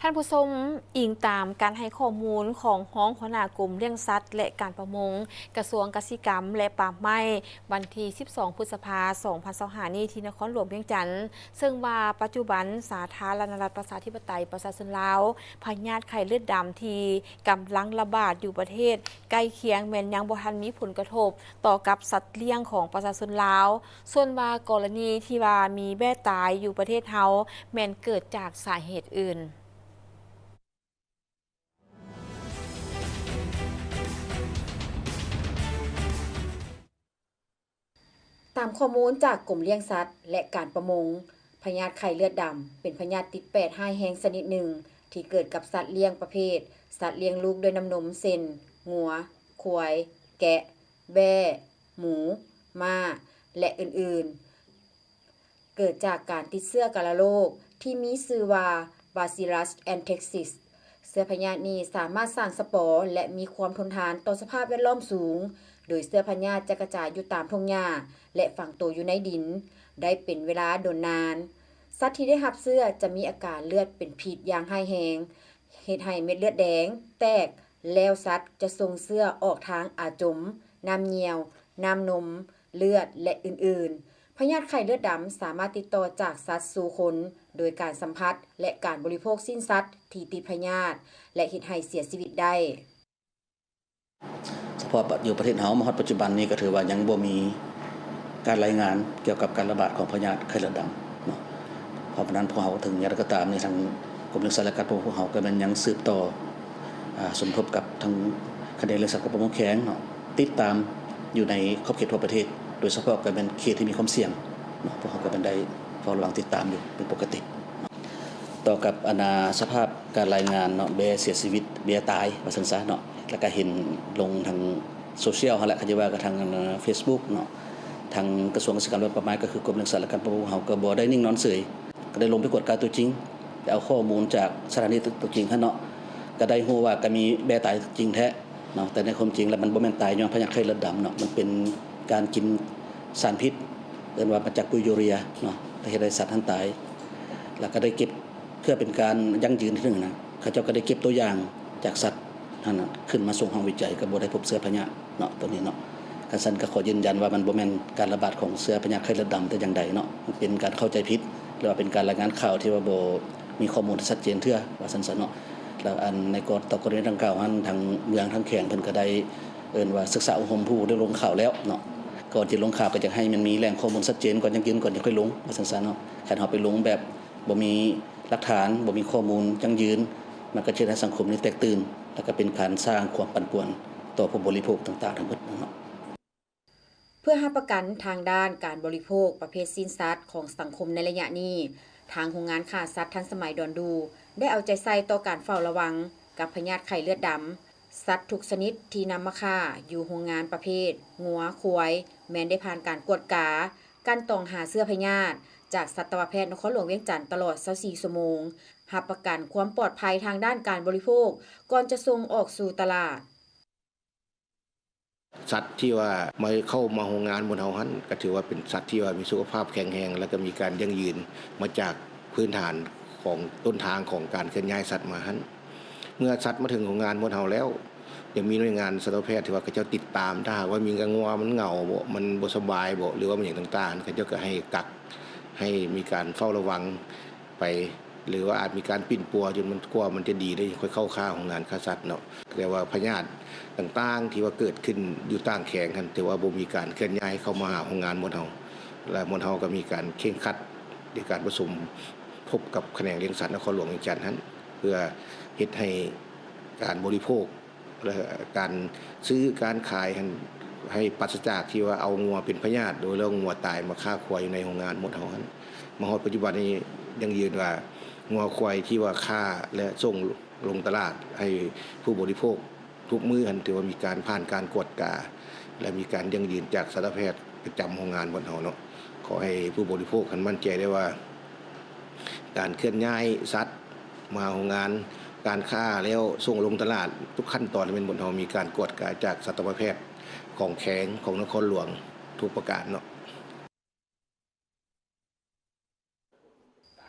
ທ່ານຜູ້ຊົມ, ອີງຕາມການໃຫ້ຂໍ້ມູນຂອງຮອງຫົວໜ້າກົມລ້ຽງສັດ ແລະ ການປະມົງ ກະຊວງກະສິກຳ ແລະ ປ່າໄມ້ ວັນທີສິບສອງ ພຶດສະພາ ສອງພັນຊາວຫ້າ ນີ້ ທີ່ນະຄອນຫຼວງວຽງຈັນ, ເຊິ່ງວ່າປັດຈຸບັນສາທາລະນະລັດປະຊາທິປະໄຕປະຊາຊົນລາວ ພະຍາດໄຂ້ເລືອດດຳທີ່ກຳລັງລະບາດຢູ່ປະເທດໃກ້ຄຽງ ແມ່ນຍັງບໍ່ທັນມີຜົນກະທົບຕໍ່ກັບສັດລ້ຽງຂອງປະຊາຊົນລາວ. ສ່ວນວ່າກໍລະນີທີ່ວ່າມີແບ້ຕາຍຢູ່ປະເທດເຮົາ ແມ່ນເກີດຈາກສາເຫດອື່ນ. ຕາມຂໍ້ມູນຈາກກົມລ້ຽງສັດ ແລະ ການປະມົງ, ພະຍາດໄຂ້ເລືອດດຳເປັນພະຍາດຕິດແປດຮ້າຍແຮງຊະນິດໜຶ່ງ ທີ່ເກີດກັບສັດລ້ຽງປະເພດສັດລ້ຽງລູກດ້ວຍນ້ຳນົມ ເຊັ່ນ ງົວ, ຄວາຍ, ແກະ, ແບ້, ໝູ, ມ້າ ແລະ ອື່ນໆ. ເກີດຈາກການຕິດເຊື້ອກາລະໂລກທີ່ມີຊື່ວ່າ Bacillus anthracis. ເຊື້ອພະຍາດນີ້ສາມາດສ້າງສະປອ ແລະ ມີຄວາມທົນທານຕໍ່ສະພາບແວດລ້ອມສູງ, ໂດຍເຊື້ອພະຍາດຈະກະຈາຍຢູ່ຕາມທົ່ງຫຍ້າ ແລະ ຝັງໂຕຢູ່ໃນດິນ ໄດ້ເປັນເວລາດົນນານ. ສັດທີ່ໄດ້ຮັບເຊື້ອຈະມີອາການເລືອດເປັນພິດຢ່າງຮ້າຍແຮງ, ເຮັດໃຫ້ເມັດເລືອດແດງແຕກ, ແລ້ວສັດຈະສົ່ງເຊື້ອອອກທາງອາຈົມ, ນ້ຳຍ່ຽວ, ນ້ຳນົມ, ເລືອດ ແລະ ອື່ນໆ. ພະຍາດໄຂ້ເລືອດດຳສາມາດຕິດຕໍ່ຈາກສັດສູ່ຄົນ ໂດຍການສຳຜັດ ແລະ ການບໍລິໂພກຊີ້ນສັດທີ່ຕິດພະຍາດ ແລະ ເຮັດໃຫ້ເສຍຊີວິດໄດ້. ສະເພາະຢູ່ປະເທດເຮົາມາຮອດປັດຈຸບັນນີ້ ກໍຖືວ່າຍັງບໍ່ມີການລາຍງານກ່ຽວກັບການລະບາດຂອງພະຍາດໄຂ້ເລືອດດຳເນາະ. ເພາະສະນັ້ນ ພວກເຮົາເຖິງຢ່າງໃດກໍຕາມນີ້ ທາງກົມລ້ຽງສັດ ແລະ ການປະມົງເຮົາກໍແມ່ນຍັງສືບຕໍ່ ອ່າ ສົມທົບກັບທາງຂະແໜງລ້ຽງສັດ ການປະມົງແຂວງເນາະ ຕິດຕາມຢູ່ໃນຂອບເຂດທົ່ວປະເທດ, ໂດຍສະເພາະກໍແມ່ນເຂດທີ່ມີຄວາມສ່ຽງເນາະ ພວກເຮົາກໍແມ່ນໄດ້ເຝົ້າລະວັງຕິດຕາມຢູ່ເປັນປົກກະຕິ. ຕໍ່ກັບອັນນ່າສະພາບການລາຍງານເນາະ ແບ້ເສຍຊີວິດ ແບ້ຕາຍວ່າຊັ້ນຊະເນາະ ແລ້ວກະເຫັນລົງທາງໂຊຊຽວຫັ້ນແຫຼະ ຄັນຊິວ່າກໍທາງອັນນ່າເຟສບຸກເນາະ ທາງກະຊວງກະສິກຳ ແລະ ປ່າໄມ້ ກໍຄືກົມລ້ຽງສັດ ແລະ ການປະມົງເຮົາກໍບໍ່ໄດ້ນິ່ງນອນເສີຍ ກໍໄດ້ລົງໄປກວດກາຕົວຈິງ ໄປເອົາຂໍ້ມູນຈາກສະຖານີຕົວຈິງຫັ້ນເນາະ ກໍໄດ້ຮູ້ວ່າກໍມີແບ້ຕາຍຈິງແທ້ເນາະ ແຕ່ໃນຄວາມຈິງແລ້ວມັນບໍ່ແມ່ນຕາຍຍ້ອນພະຍາດໄຂ້ເລືອດດຳເນາະ ມັນເປັນການກິນສານພິດ ເອີ້ນວ່າມາຈາກປຸຍຢູເຣຍເນາະ ທີ່ເຮັດໃຫ້ສັດຫັ້ນຕາຍ ແລ້ວກໍໄດ້ເກັບ ເພື່ອເປັນການຢັ້ງຢືນທີໜຶ່ງນະ ເຂົາເຈົ້າກໍໄດ້ເກັບຕົວຢ່າງຈາກສັດຫັ້ນນະ ຂຶ້ນມາສົ່ງຫ້ອງວິໄຈ ກໍບໍ່ໄດ້ພົບເຊື້ອພະຍາດເນາະ ໂຕນີ້ເນາະ. ຄັນຊັ້ນກໍຂໍຢືນຢັນວ່າມັນບໍ່ແມ່ນການລະບາດຂອງເຊື້ອພະຍາດໄຂ້ເລືອດດຳແຕ່ຢ່າງໃດເນາະ ມັນເປັນການເຂົ້າໃຈຜິດ ຫຼືວ່າເປັນການລາຍງານຂ່າວທີ່ວ່າບໍ່ມີຂໍ້ມູນທີ່ຊັດເຈນເທື່ອ ວ່າຊັ້ນຊະເນາະ. ແລ້ວອັນໃນກໍ ຕໍ່ກໍລະນີດັ່ງກ່າວຫັ້ນ ທາງເມືອງທາງແຂວງເພິ່ນກໍໄດ້ ເອີ້ນວ່າສຶກສາອົບຮົມຜູ້ທີ່ລົງຂ່າວແລ້ວເນາະ ກ່ອນຈະລົງຂ່າວກໍຢາກໃຫ້ມັນມີແຫຼ່ງຂໍ້ມູນຊັດເຈນ ກ່ອນຢັ້ງຢືນ ກ່ອນຈະຄ່ອຍລົງ ວ່າຊັ້ນຊະເນາະ. ຄັນເຮົາໄປລົງແບບ ບໍ່ມີຫຼັກຖານ ບໍ່ມີຂໍ້ມູນຢັ້ງຢືນ ມັນກໍຈະເຮັດໃຫ້ສັງຄົມນີ້ແຕກຕື່ນ ແລ້ວກໍເປັນການສ້າງຄວາມປັ່ນປ່ວນຕໍ່ຜູ້ບໍລິໂພກຕ່າງໆທັງໝົດເນາະ. ເພື່ອຮັບປະກັນທາງດ້ານການບໍລິໂພກປະເພດຊີ້ນສັດຂອງສັງຄົມໃນໄລຍະນີ້, ທາງໂຮງງານຂ້າສັດທັນສະໄໝດອນດູ ໄດ້ເອົາໃຈໃສ່ຕໍ່ການເຝົ້າລະວັງກັບພະຍາດໄຂ້ເລືອດດຳ. ສັດທຸກຊະນິດທີ່ນຳມາຂ້າຢູ່ໂຮງງານປະເພດງົວ, ຄວາຍ ແມ່ນໄດ້ຜ່ານການກວດກາ, ກັ່ນຕອງຫາເຊື້ອພະຍາດ ຈາກສັດຕະວະແພດນະຄອນຫຼວງວຽງຈັນຕະຫຼອດຊາວສີ່ຊົ່ວໂມງ, ຮັບປະກັນຄວາມປອດໄພທາງດ້ານການບໍລິໂພກ ກ່ອນຈະສົ່ງອອກສູ່ຕະຫຼາດ. ສັດທີ່ວ່າມາ ເຂົ້າມາໂຮງງານໝົດເຮົາຫັ້ນ ກໍຖືວ່າເປັນສັດທີ່ວ່າມີສຸຂະພາບແຂງແຮງ ແລ້ວກໍມີການຢັ້ງຢືນມາຈາກພື້ນຖານຂອງຕົ້ນທາງຂອງການເຄື່ອນຍ້າຍສັດມາຫັ້ນ. ເມື່ອສັດມາເຖິງໂຮງງານໝົດເຮົາແລ້ວ ຍັງມີໜ່ວຍງານສັດຕະວະແພດທີ່ວ່າເຂົາເຈົ້າຕິດຕາມ ຖ້າຫາກວ່າມີງົວມັນເຫງົາບໍ ມັນບໍ່ສະບາຍບໍ ຫຼືວ່າມີຫຍັງຕ່າງໆ ເຂົາເຈົ້າກໍໃຫ້ກັກ ໃຫ້ມີການເຝົ້າລະວັງໄປ ຫຼືວ່າອາດມີການປິ່ນປົວຈົນມັນ ກວ່າມັນຈະດີ ແລ້ວຈັ່ງຄ່ອຍເຂົ້າຂ້າໂຮງງານຂ້າສັດເນາະ. ແຕ່ວ່າພະຍາດຕ່າງໆທີ່ວ່າເກີດຂຶ້ນຢູ່ຕ່າງແຂວງຫັ້ນ ຖືວ່າບໍ່ມີການເຄື່ອນຍ້າຍເຂົ້າມາຫາໂຮງງານໝົດເຮົາ ແລະ ໝົດເຮົາກໍມີການເຄັ່ງຄັດໃນການປະຊຸມ ພົບກັບຂະແໜງລ້ຽງສັດນະຄອນຫຼວງວຽງຈັນຫັ້ນ ເພື່ອເຮັດໃຫ້ການບໍລິໂພກ ແລະ ການຊື້ການຂາຍຫັ້ນ ໃຫ້ປາສະຈາກທີ່ວ່າເອົາງົວເປັນພະຍາດ ໂດຍແລ້ວງົວຕາຍມາຂ້າຄວາຍຢູ່ໃນໂຮງງານໝົດເຮົາຫັ້ນ. ມາຮອດປັດຈຸບັນນີ້ ຢັ້ງຢືນວ່າງົວຄວາຍທີ່ວ່າຂ້າ ແລະ ສົ່ງລົງຕະຫຼາດໃຫ້ຜູ້ບໍລິໂພກທຸກມື້ຫັ້ນ ຖືວ່າມີການຜ່ານການກວດກາ ແລະ ມີການຢັ້ງຢືນຈາກສັດຕະແພດປະຈຳໂຮງງານໝົດເຮົາເນາະ. ຂໍໃຫ້ຜູ້ບໍລິໂພກຫັ້ນໝັ້ນໃຈໄດ້ວ່າ ການເຄື່ອນຍ້າຍສັດມາໂຮງງານ ການຂ້າແລ້ວສົ່ງລົງຕະຫຼາດ ທຸກຂັ້ນຕອນແມ່ນໝົດເຮົາມີການກວດກາຈາກສັດຕະວະແພດຂອງແຂວງ ຂອງນະຄອນຫຼວງທຸກປະການເນາະ.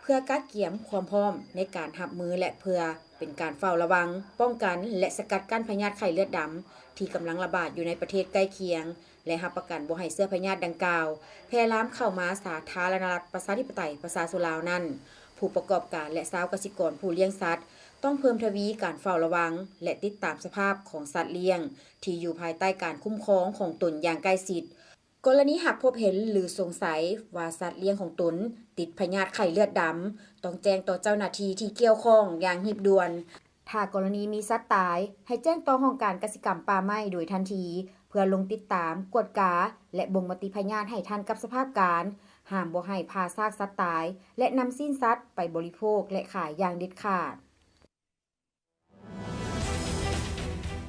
ເພື່ອກະກຽມຄວາມພ້ອມໃນການຮັບມື ແລະ ເພື່ອເປັນການເຝົ້າລະວັງ, ປ້ອງກັນ ແລະ ສະກັດກັ້ນພະຍາດໄຂ້ເລືອດດຳ ທີ່ກຳລັງລະບາດຢູ່ໃນປະເທດໃກ້ຄຽງ ແລະ ຮັບປະກັນບໍ່ໃຫ້ເຊື້ອພະຍາດດັ່ງກ່າວ ແຜ່ລາມເຂົ້າມາສາທາລະນະລັດ ປະຊາທິປະໄຕ ປະຊາຊົນລາວນັ້ນ, ຜູ້ປະກອບການ ແລະ ຊາວກະສິກອນຜູ້ລ້ຽງສັດ ຕ້ອງເພີ່ມທະວີການເຝົ້າລະວັງ ແລະ ຕິດຕາມສະພາບຂອງສັດລ້ຽງ ທີ່ຢູ່ພາຍໃຕ້ການຄຸ້ມຄອງຂອງຕົນຢ່າງໃກ້ຊິດ. ກໍລະນີຫາກພົບເຫັນ ຫຼື ສົງໄສວ່າສັດລ້ຽງຂອງຕົນຕິດພະຍາດໄຂ້ເລືອດດຳ, ຕ້ອງແຈ້ງຕໍ່ເຈົ້າໜ້າທີ່ທີ່ກ່ຽວຂ້ອງຢ່າງຮີບດ່ວນ. ຖ້າກໍລະນີມີສັດຕາຍ, ໃຫ້ແຈ້ງຕໍ່ຫ້ອງການກະສິກຳປ່າໄມ້ໂດຍທັນທີ ເພື່ອລົງຕິດຕາມ, ກວດກາ ແລະ ບົ່ງມະຕິພະຍາດໃຫ້ທັນກັບສະພາບການ. ຫ້າມບໍ່ໃຫ້ຜ່າຊາກສັດຕາຍ ແລະ ນຳຊີ້ນສັດໄປບໍລິໂພກ ແລະ ຂາຍຢ່າງເດັດຂາດ.